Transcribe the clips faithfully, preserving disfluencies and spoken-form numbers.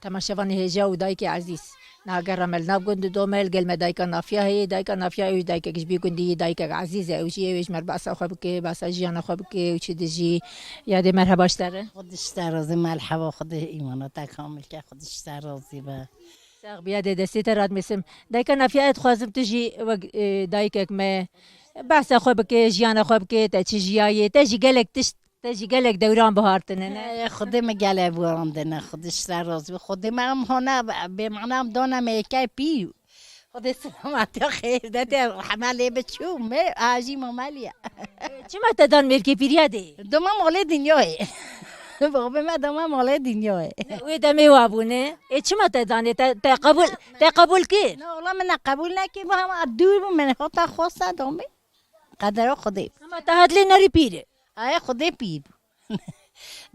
Temaşevanê hêja û dayikê ezîz. Niha gera me li nav gund û dome li gel me dayika Nafiya heye. Dayika Nafiya ew jî dayikek ji bî gundî yî, dayikek ezîz e. Ew jî ê wê ji me re behsa xwe bike, behsa jiyana xwe bike û çi dijî. Yadê merheba ji te re. Xwedî ji te razî, merheba, Xwedê îmana te kamil ke, Xwedî ji te razî be. Sax bî, yadê destê te radmesim. Dayika Nafiya, ez dixwazim tu jî wek, e, dayikek me behsa xwe bike, jiyana xwe bike, te çi jiyayê, te jî gelek tişt Te jî gelek dewran bihartine, ne? Ê, Xwedê me gelek biharandine, Xwedê ji te razî be. Xwedê me em hona bê mana em dana me yekê pî. Xwedê selametiya xêr de te rehme lê biçû me ajî mameliye. Çima te dan mêrkê pîriya dê? Doma malê dinyayê. Babê me doma malê dinyayê. Wê demê wa bûne. Ê, çima te danê? Te, te qebûl, te qebûl kir? Na, wala min ne qebûl nekir, bu hema dûr bû, min hota xwesta domê. Qedera Xwedê. Ama te hat lê nerî pîr e. Ay, Xwedê pîr bû.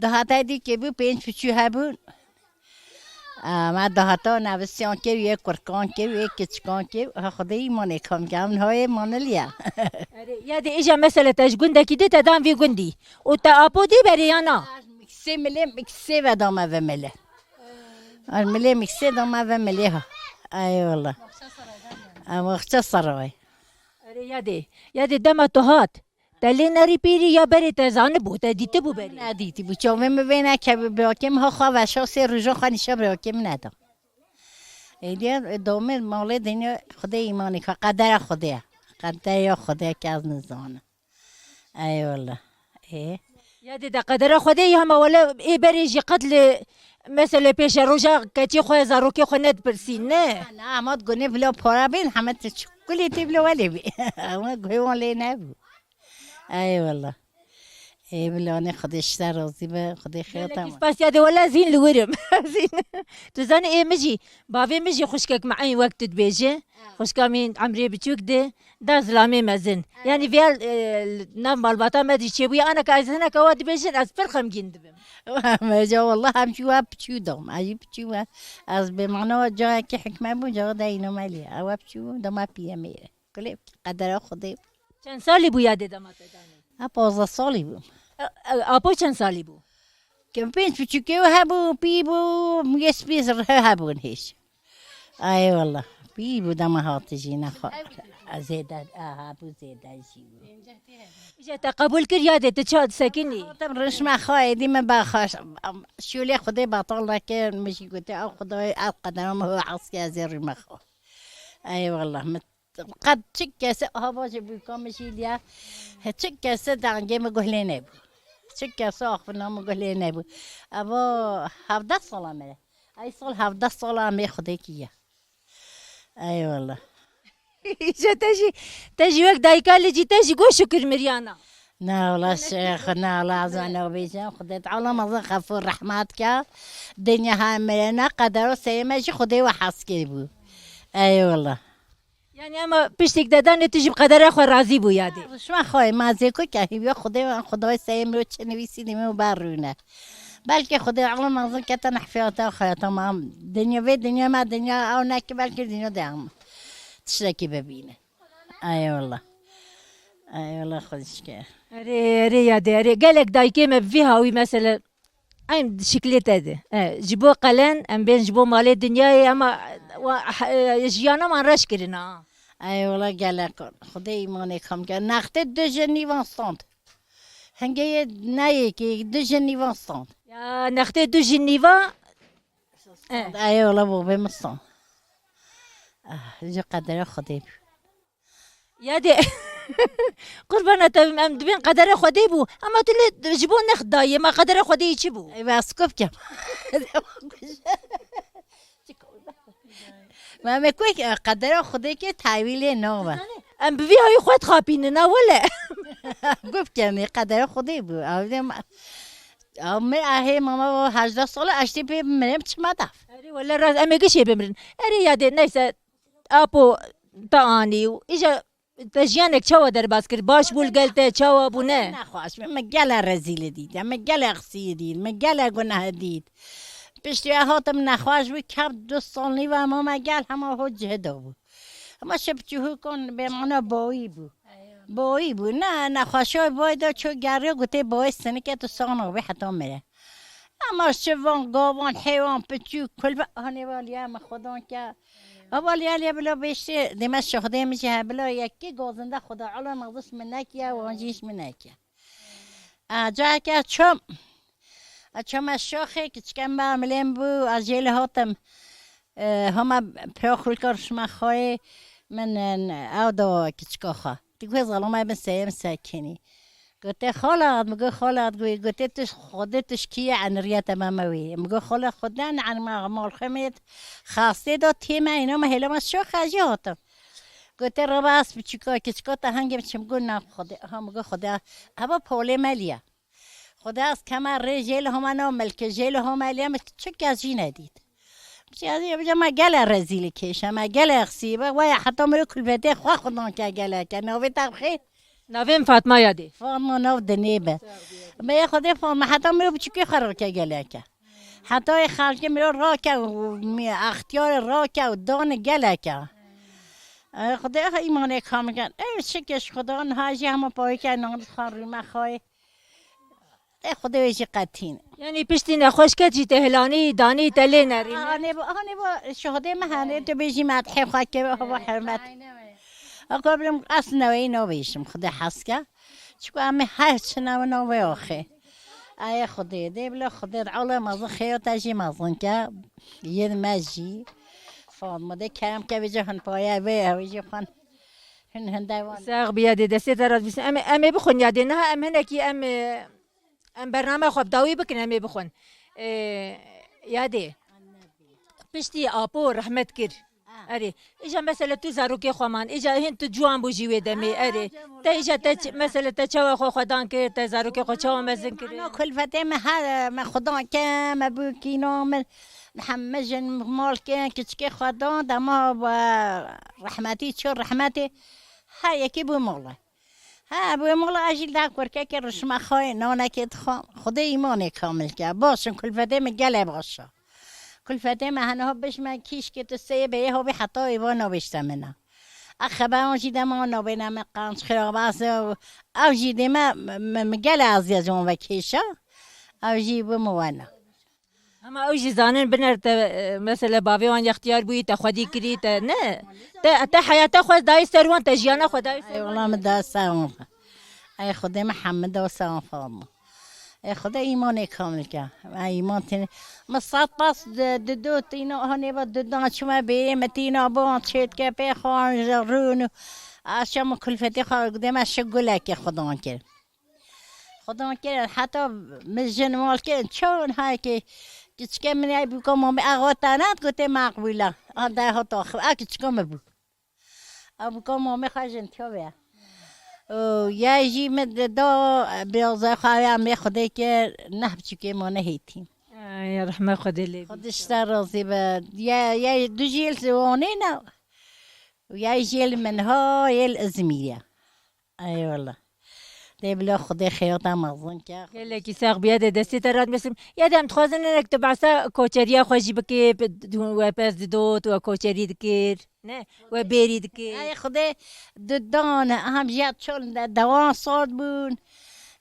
Dahata dî kê bû, pênc piçû hebûn. Ama dahata navisiyan kê, yê kurkan kê, yê kiçikan kê. Ha, Xwedê îmanê kam ke, em hoyê maniliya. Erê, ya dê îja mesele te ji gundekî dî te dan vî gundî. Û te apo dî berê ya na? Miksê milê, miksê ve dame ve milê. Ar milê miksê dame ve milê ha. Ay, wallah. Ama xça saray. Erê, ya dê. Ya dê dema tu hat. Te lê nerî pîrî ya berê te zanibû, te dîtibû berê? Nedîtibû. Çavê min vê nekebû, birakê min ha xwe veşa sê roja xwe nîşa birakê min neda. Êdî domê malê dinya Xwedê îmanê ka, qedera Xwedê ye. Qedera Xwedê ke ez nizanim. Eyvallah. Ê? Ya dê de qedera Xwedê ye, hema wele ê berê jî qet li mesele pêşeroja keçê xwe, zarokê xwe nedipirsîn, ne? Na, na, hema gunê bila para bên, hema te çi kulê tê bila welê bê. Hema guhê wan lê nebû. Eyvallah. Ê, bila ne Xwedê ji te razî be, Xwedê xêr Gelekî te spas ya dê, wele ez hîn li wir im. Ez hîn. Tu zanî ê min jî, bavê min jî xwişkek me eyn wek tu dibêje. Ha. Xwişka min emrê biçûk de, da zilamê mezin. Ha. Yanî vêya, e, nav malbata me dî çêbûye, ana ka ez hineka wa dibêjin, ez pir xemgîn dibim. Meca wallah hemşî wa piçû dom, ez jî piçû we. Ez bê mana wa cayekî hikme bû, cawa de îno me lê. Ew piçû bû, dema pîyê mêre. Kulê qedera Xwedê. Çend salî bû ya dê dema te danî? Ha, pazdeh salî bû. E, e, apo çend salî bû? Ke pênc piçûkê hebû, pî bû, miyê spî zirhe hebûn hêj. Ay wallah. Pî bû dema hati jî nexwe. Zêde, aha, bû zêde jî bû. Îja te qebûl kir ya dê, tu ça disekinî? Tem rişme xwe êdî min ba xwe, şûlê Xwedê betal neke, min jî gotê, ew Xwedayê, ew qedera min ho eskiya zê rîme xwe. Ay wallah, min Qet çi kese hava ji bûka min jî liya. He, çi kese dengê min guh lê nebû. Çi kese axifina min guh lê nebû. Eva hevdeh sala me. Ey sal hevdeh sala em ê Xwedê kî ye. Eyvallah. Îja te jî, te jî wek dayika li cî te jî got şukir miriyana. Na wala şêx, na wala ez ne bêjim. Xwedê Teala mezin xefûr rehmet ke. Dinya ha mirena qedero seyê me jî Xwedê we hes kiribû. Eyvallah. Yani ama piştîk de danê tu jî bi qedera xwe razî bû ya dê. Şima xwe ma zêko ke hîviya Xwedê ve, Xwedayê seyê min çi nivîsî dî min ber rûne. Belkî Xwedê Teala mezin kete nehfiyata xwe ya tamam. Dinya vê dinya me dinya ew nekî belkî dinya de em tiştekî bibîne. Eyvallah. Eyvallah xwedişke. Erê, erê ya dê, erê. Gelek dayikê me bi vî hawî mesele Em şiklê te de. E, ji bo qelen, em bên ji bo malê dinyayê, ema wa, e, jiyana man reş kirina. Ey wala gelek. Xwedê îmanê kam ke. Nextê du ji nîvan stand. Hingê yê neyê ki du ji nîvan stand. Ya nextê du ji nîva. E. Ey wala bo bê min stand. Ah, ji qedera Xwedê bû. Ya dê. Qurbana te bim, em dibên qedera Xwedê bû. Ama tu lê ji bo nexdayê, ma qedera Xwedê yî çi bû? Ey, ez kop kem. Ma me ku qedera Xwedê ke tawîlê nabe. Em bi vî hawî xwe dixapînin, ha wele. Kop kem, qedera Xwedê bû. Ew dê ma, ew me ahê mama o hejdeh sala eştê pê mirim çima daf. Erê wele rast, em ê gişê bimirin. Erê ya dê, neyse. Apo te anî û îja te jiyanek çawa derbas kir? Baş bû li gel te, çawa bû ne? Nexweş bû. Min gele rezîlî dît. Min gele qisî dît. Min gele guneh dît. Piştî wê hatim nexweş bû. Kevt du sal nîv hema me gel hema ho cihê de bû. Hema şe piçûhûkan bê mana bawî bû. Boyî bû, ne, nexweşiya boyî de ço geriya, gotê boyî sinike tu sana bî heta mire. Ema ji van gavan, heywan, piçûk, kulbe, hanê va liya me xwedan ke. Baba liya liya bila bêştê, dê me şoxdê min jî he bila yekê gozinde xweda ala mexzis min nekiye, wan jî hiç min nekiye. A, cayeke çom, a, çoma şoxê, kiçike me milên bû, a, jê li hatim. E, hema pêxulka rişma xwayê min, e, ew da kiçika xwe. Ti guhê zalama bin seyê min sekinî. Gote, "Xala," mi got, "Xala," got, gote, "Tu xwedê tu ji kî ye, eniriye te meme wî." Mi got, "Xala, xwedê ne, en ma mal xwe mêt xastê da tê me, îna me hêla me şoxe jî hatim." Gote, "Reba ez biçûka, kiçika te hengê min çim got, na xwedê." Ha, mi got, "Xwedê, eva polê me liye." Xwedê ez keme rê jê li homa nav milke, jê li homa liya min çi kes jî nedît. Ji ez ê bije me gele rezîlî kêşe, me gele xisîbe, waya heta min kulfetê xwe xudan ke geleke. Navê te bi xêr? Navê min Fatma Yadê. Fatma nav dinê be. Me ya Xwedê Fatma heta min biçûkê xwe rake geleke. Heta ê xelkê min rake û mi extiyarê rake û dane geleke. Ey Xwedê, ev îmanê kamil ken. Ev şikê ji Xweda niha jî hema payî ke nan xwe rûme xwe. Ê Xwedê wê jî qetîn. Yanî piştî nexweş ket jî te hilanî, danî, te lê nerîne. Anê bu, anê bu şuhudê me hene, tu bêjî me dihê xwe ke hava hurmet. Aka birim ez neweyî nabêjim, Xwedê hez ke. Çiku em ê her çi newin navê axê. Ay Xwedê, dê bila Xwedê di ala mezin xêya te jî mezin ke. Yên me jî. Fatma dê kerem ke vêca hin paye vê, ew jî xwen hin hinde wan. Sax biya dê destê te rast bîsin. Em, em ê bixwin ya dê. Niha em hinekî em, e, Em bername xwe bi dawî bikin, em ê bixwin. Ê, yadê. Piştî apo rehmet kir. Erê. Îja mesela tu zarokê xwe man. Îja hin tu ciwan bû jî wê demê. Erê. Te îja te ç-, mesela te çawa xwe xwedan kir, te zarokê xwe çawa mezin kir? Ana kulfetê me her, me xudan ke, me bû kîno min. Heme jin mal ke, kiçikê xwe dan, dema, e, rehmetî çû, rehmetê her yekî bû mala. He, bu mala ez jî li kurkekê rişma xwe nanekê dixwam. Xwedê îmanê kamil ke. Baş in, kulfetê min gelê baş e. Kulfetê me hene ho bişme kîşkê tu seyê beyê ho bî heta êva nabêşte min e. A xeberan jî dema nabêne me qanc xirab ez ew, ew jî dê me, me, me gelê ez ya ji wan ve kêşa. Ew jî bi min wena. Hema ew jî zanin biner te, e, mesela bavê wan yextiyar bûyî, te xwedî kirî, te ne. Te, te heyata xwe dayî ser wan, te jiyana xwe dayî ser wan. Ey wela min da ser wan. Ey Xwedê min hemî da ser wan Fatma. Ey Xwedê îmanê kamil ke. Ey îman têne. Min sed pas di, di do tîna hanê ba di dan çime bêrê min tîna ban çêtke pê xwan ji rûn û aşa min kulfetê xwe gudê me şi gulekê xudan kir. Xudan kirin, heta min jin mal kirin, çawan hayekê kiçike min ey bûka mamê axa tenat gotê maqbûla. A de hata xwe, a kiçika min bû. A bûka mamê xwe jin tiya ve. O, ya jî min de da, biraz xwe ya me Xwedê kir, neh biçûkê ma nehêtî. Ay, rehme Xwedê lê bî. Xwedê ji te razî be. Ya, ya du jî li Wanê ne. Ya jî li min ha, yê li Izmîrê. Eyvallah. Dê bila Xwedê xeyata mezin ke. Gelekî sax biya de destê te rat mesim. Ya de em dixwazin hinek tu behsa koçeriya xwe jî bikê, pe-, du-, we pez didot, we koçerî dikir, ne? We bêrî dikir. Ey Xwedê didan, em jî ya çol de dewan sor bûn.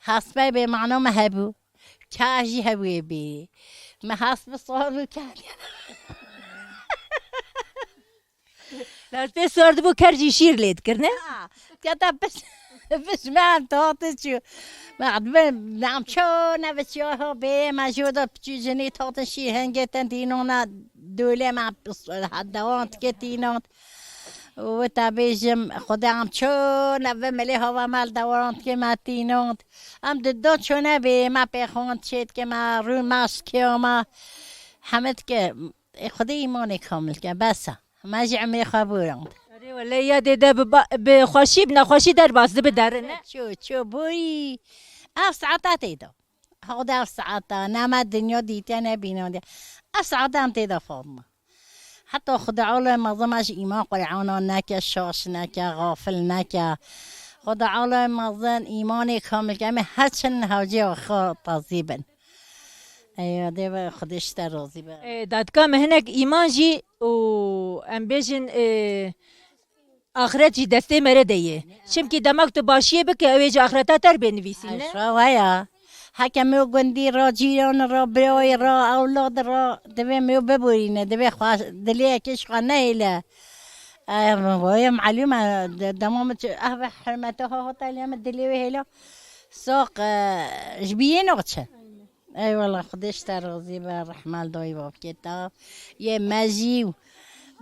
Hespê bê mana me hebû. Ka jî hebûyê bêrî. Me hesp sor bû ke. Lez pê sor dibû ker jî şîr lê dikir, ne? Ha, kete piş, piş me em taxtin çû. Me em ço ne biçiya ho bê, me jî da piçû jinî taxtin şîr hengê ten dînona dûlê me dewan dike tînon. Wê te bêjim, Xwedê em ço ne ve milê hava me li dewan dike me tînon. Em di do ço ne bê, me pêxwan çêdike me, rû me şikê me. Hemî dike, ê Xwedê îmanê kamil ke, bes e. Me jî emrê xwe borand. Erê wele ya dê de bi ba-, bi xweşî, bi nexweşî derbas dibi derin, ne? Ço, ço, boyî. Ev saeta tê de. Hode ev saeta, ne me dinya dîtiye, ne bînan de. Ev saeta em tê de Fatma. Heta Xwedê alem mezin me ji îman Qur'ana neke, şaş neke, xafil neke. Xwedê alem mezin îmanê kamil ke, em ê her çin hewcê xwe tazî bin. Eywa, dê ve Xwedê ji te razî be. E, dadika me hinek îman jî û em bêjin, e, Axiret jî destê me re de ye. Çimkî dema ku tu başiyê bike, ew ê ji axireta te re bê nivîsîn, ne? Eşa waya. Heke me gundî ra, cîran ra, birayê ra, ewlad ra, divê me bibûrîne, divê xwe dilê yekê ji xwe nehêle. Em, waya melûm e, de-, dema min çi, ah, be hurmeta xwe hota lê min dilê wê hêla. Soq, e, ji biyê naçe. Eyvallah, Xwedê ji te razî be, rehma li dayî bavkê te. Yê me jî û,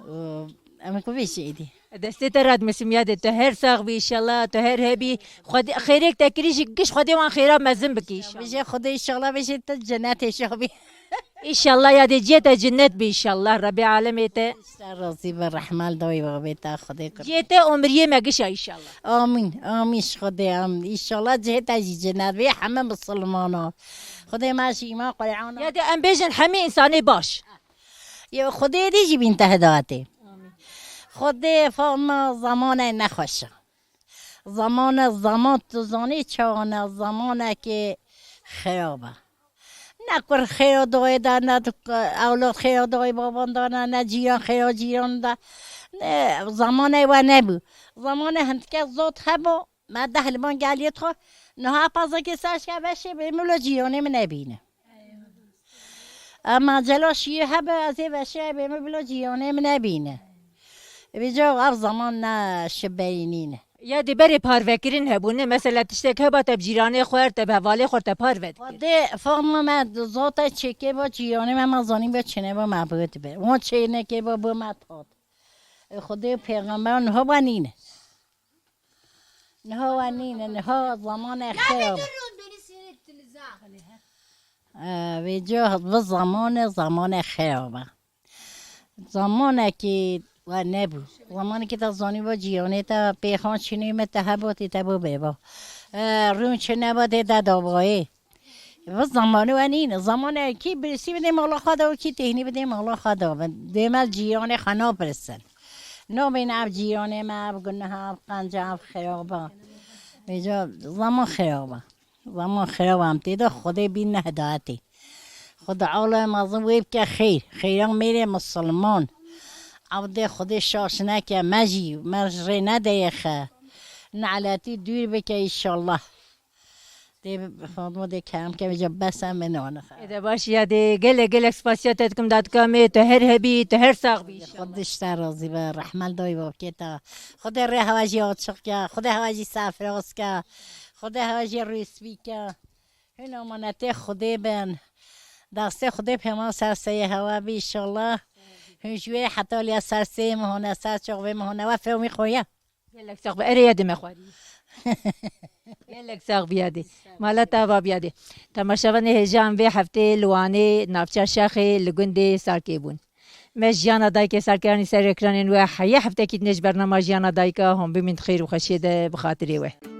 û em ku vê şeydî. Destê te radmesim yadê, tu her sax bî inşallah, tu her hebî. Xwedê, xêrêk te kirî jî giş Xwedê wan xêra mezin bikî inşallah. Bêje Xwedê inşallah, bêje tu cennet hêşa bî. Înşallah yadê cihê te cennet bî înşallah. Rebê alemê te. Te razî be, rehma li dawî babê te, Xwedê kir. Cihê te omiriyê me gişa înşallah. Amîn, amîn, ji Xwedê, amîn. Înşallah cihê te jî cennet bê, heme misilmana. Xwedê me jî îman Qur'ana. Yadê em bêjin hemî însanê baş. Yê Xwedê dê jî bîn te hidatê. Amîn. Xwedê fama zamane nexweş e. Zamane, zaman tu zanî çawa ne, zamanekê xirab e. Ne kur xêra dayê de, ne tu, ewlad xêra dayê baban de, ne, ne cîran xêra cîran de. Ne, zamanê we nebû. Zamanê hindike zot hebû, me deh li van geliyê xwe, niha pazekê ser şike veşê bê min lo cîranê min nebîne. Ema cela şiyê hebe, ez ê veşê bê min bilo cîranê min nebîne. Vêca ev zaman ne şibeyî nîne. Ya dê berê parvekirin hebûne, mesela tiştek heba te bi cîranê xwe, te bi hevalê xwe te parve dikir. Xwedê fama me zata çêkê bo cîranê me, me zanî be çêne bo me bû dibe. Wan çênekê bo bû me tat. E, Xwedê pêxember niha we nîne. Niha we nîne, niha zamane xeya. E, vêca bi zamane, zamane xeya be. Zamanekî we nebû. Zamanekî te zanî bo cîranê te pêxan çinî me te hebotî te bo bêba. E, rûn çi neba dê de dabayê. Bi zamanê we nîne. Zamanekî birisî bidê mala xwe de û kî têhnî bidê mala xwe de. Dê me cîranê xwe napirisin. Nabêne ev cîranê me, ev guneha, ev qenca, ev xiraba. Vêca zaman xiraba. Zaman xirab em tê de Xwedê bîn ne hidayetê. Xwedê ala mezin wê bike xêr. Xêra mêrê misilman. Evdê Xwedê şaş neke me jî, me ji rê nedeye xe. Neletî dûr bike înşallah. Dê Fatma dê kerem ke vêca bes em min anixe. Ê de baş ya dê gelek gelek spasiya te dikim dadika me, tu her hebî, tu her sax bî înşallah. Xwedê ji te razî be, rehme li dayî bavkê te. Xwedê rê hewa jî açiq ke, Xwedê hewa jî serfiraz ke, Xwedê hewa jî rûspî ke. Hûn amanetê Xwedê bin. Destê Xwedê pêman ser seyê hewa bî înşallah. Hûn ji wê heta liya ser seyê min hone, ser çaxvê min hone. We fewmî xwe ye. Gelek sax be. Erê ya dime xwarî. Gelek sax biyadê. Mala te ava biyadê. Temaşevanê hêja em vê heftê li Wanê navça Şaxê li gundê Sarkê bûn. Me Jiyana Dayikê sar kiranî ser ekranên we. Heye heftekî dinê ji bernama Jiyana Dayika hûn bimîn di xêr û xweşiyê de bi xatirê we.